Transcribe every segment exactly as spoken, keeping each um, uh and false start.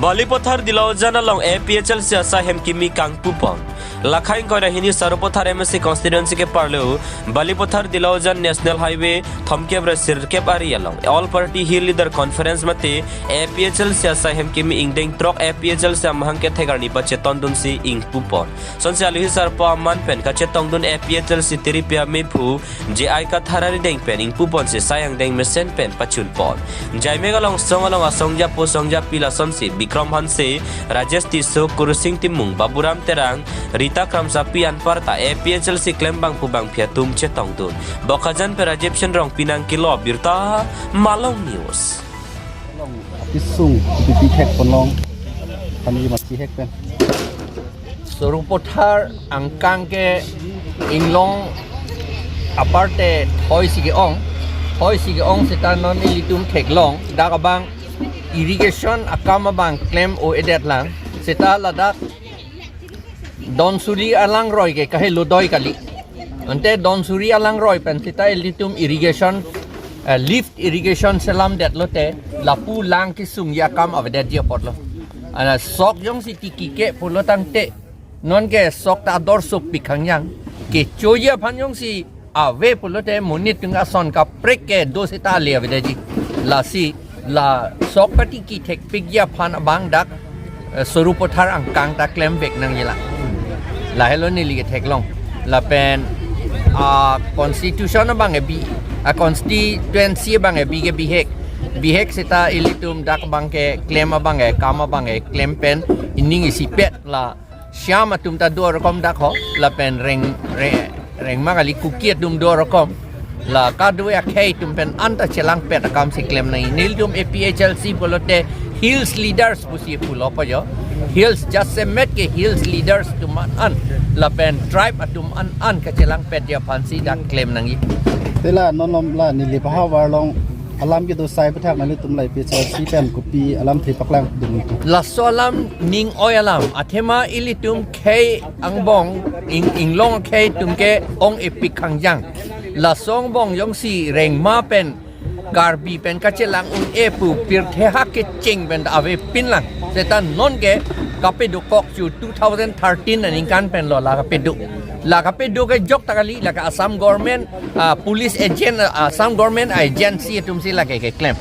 Balipathar Dilaujan along A P H L C asai hem kimi kangpupon. Lakhai ingkoi ra hini Sarupathar M A C constituency ke parlo, Balipathar Dilaujan National Highway thomkep ra sirkep ari along All Party Hill Leader Conference mate A P H L C asai hem kimi ingdeng throk A P H L C amahang kethek arni pachetondunsi ingpupon. Sonsi aluhi sarpo aman pen kachetongdun A P H L C tiripi amephu J I Kathar arideng pen ingpuponsi sai angdeng mesen pen pachunpon. Jaimek along song along asongjapo songjapi lasonsi Bikram Hanse, Rajesh Tisso, Kurusing Timung, Baburam Terang, Rita Kramsapi anparta A P H L C klembangpo bangpi atum chetongdun. Bokajan pen Rajiv Shenrong pinang kilo birta Malong News. Along apisung pipi thek ponlong kami masi hek pen. Sarupathar angkang ke inglong aparte thoisi ke-ong, thoisi ke-ong seta non ilitum theklong dak abang irrigation akam abang klem-o-edet lang seta ladak Donsuri alangroi ke kahelo doi kali. Ante Donsuri alangroi pen seta ilitum irrigation, eh, lift irrigation selamdetlote lapu lang kesungji akam avedetji apotlo. Ana sok jongsi tiki ke pulo tangte non ke sok ta adorsop pi khangjang. Kechoji aphan jongsi ave pulote monit atum ason kaprek kedo seta ale avedetji. Lasi la sok patiki thekpikji aphan abang dak, eh, Sarupathar angkang ta klemvek nangji la. Lahelo neli ketheklong. Lapen a constitution abang ebi, a constituency abang ebi ke bihek. Bihek seta ilitum dak abang keklem abang ke kam abang keklem pen ining isipet la Shyam atum ta do rokom dak ho, lapen Reng, Re-, Rengma kali Kuki atum do rokom. La kado akhei atum pen anta chelangpet akam si klem nangji. Nelitum A P H L C pulote Hills Leaders pusi pulo po jo. Hills jasemet ke Hills Leaders atum an an, lapen tribe atum an an kachelangpetji aphansi dak klem nangji. Tela non lom la neli pahavar along alam kedo sai aputhak nanglitum la A P H L C pen kopi alamthe paklangdun? Laso alam ning oi alam. Athema ilitum khei angbong ing, inglong khei atum ke ong-epik khangjang. Laso angbong jongsi Rengma pen Karbi pen kachelang un-e pu pirthe ha kecheng pen avepin lang. Seta non ke kapedo kok chu two thousand thirteen aningkan pen lo la kapedo. La kapedo ke jokta kali, la ke Assam government, ah, police agent, ah, Assam government agency atum si la ke keklem.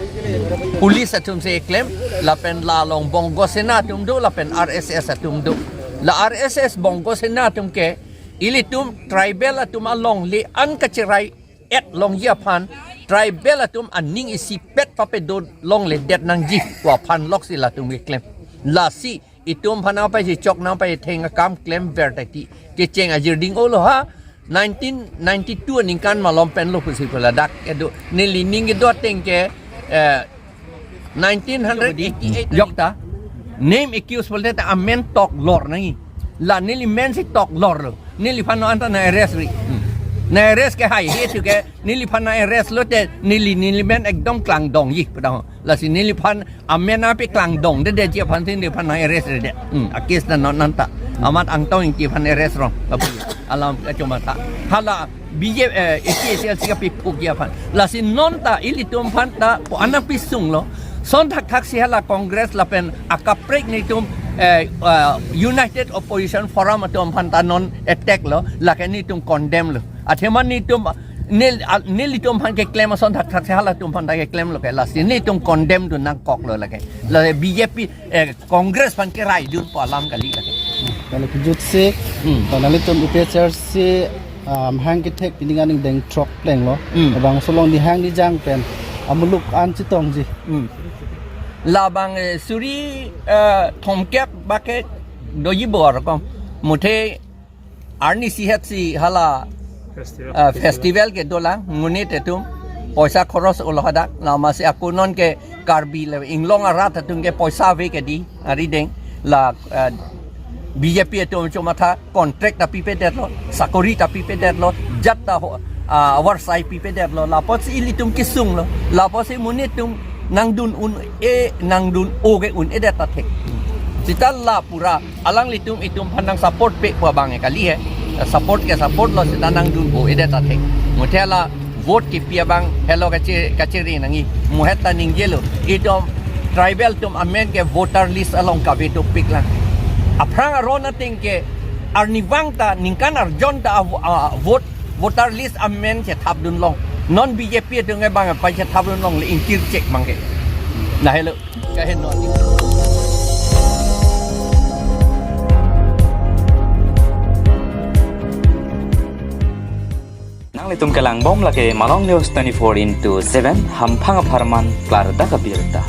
Police atum si klem, lapen la along Bongo Sena atum do, lapen R S S atum do. La R S S Bongo Sena atum ke ilitum tribal atum alongle an kacherai-et longji aphan, tribal atum aning isipet papedo longledet nangji pu aphan loksi latum keklem. Lasi itum aphan nangpachechok nangpachetheng akam klemver tati. Kecheng ajirding olo ha, nineteen ninety-two aningkan malom pen lo pusi pula dak kedo. Neli ning kedo ateng ke, eh, nineteen eighty-eight. Jokta. Name accused pulote amen toklor nangji. La neli men si toklorlo. Neliphan non anta nang-arrest ri. Hmm. Nang-arrest ke hai he chu ke neliphan nang-arrest lote neli, neli men ekdom klangdongji pu ta ho. Lasi neliphan amen ape klangdongdedetji aphan si neliphan nang-arrest redet. Hmm, a case ta non anta. Amat Angtong Ingti aphan arrest rong. Apu alam kachomata. Hala B J P, eh, A P H L C kapephukji aphan. Lasi non ta ilitum aphan ta po anang pisunglo. Son thakthak si hala Congress lapen akaprek nelitum, eh, eh, United Opposition Forum atum aphan ta non attack lo, lake nelitum condemn lo. Athema nelitum, nel, a, nelitum aphan keklem ason thakthak si halatum aphan ta keklemlo ke, lasi nelitum condemn dun nangkoklo lake. La B J P, eh, Congress aphan keraidunpo alam kali lake. Kali kejut si, Hmm. to nanglitum A P H L C, ah, amahang kethek pini aning deng throk plenglo. Hmm. Labangso along nihang nijang pen amuluk an chetongji. Hmm. Labang, eh, suri, eh, thomkep bak ke doji bor kom. Muthe arni sihet si hala, Festival. ah, festival kedo lang, monit atum poisa khoros ulo hadak, lama si ako non ke Karbi le inglong arat atum ke poisa ave kedi, arideng la, ah, B J P atum chomatha contract ta pipedetlo, sakori ta pipedetlo, jat ta ho, ah, avarsai pipedetlo, lapotsi ilitum kesunglo, lapotsi monit atum nangdun un-e, nangdun-o ke un-edet ta thek. Seta la pura alanglitum itum aphan nang support pe pu abang e kali he. Support ke support lo seta nangdun-o-edet ta thek. Muthe la vote kepi abang helo kache, kacheri nangji. Muhet ta ningjelo. Itum tribal atum amen ke voter list along kave dopik lang. Aphrang aron ateng ke arnivang ta ningkan arjon ta a, a, vote voter list amen chethap dun long. Non B J P atum ke bang apa chethap dun longle, ingkir chek bang ke. Lahelo. Kahen non. Nanglitum kelang bom lake Malong News twenty-four into seven, hamphang apharman klardak abirta.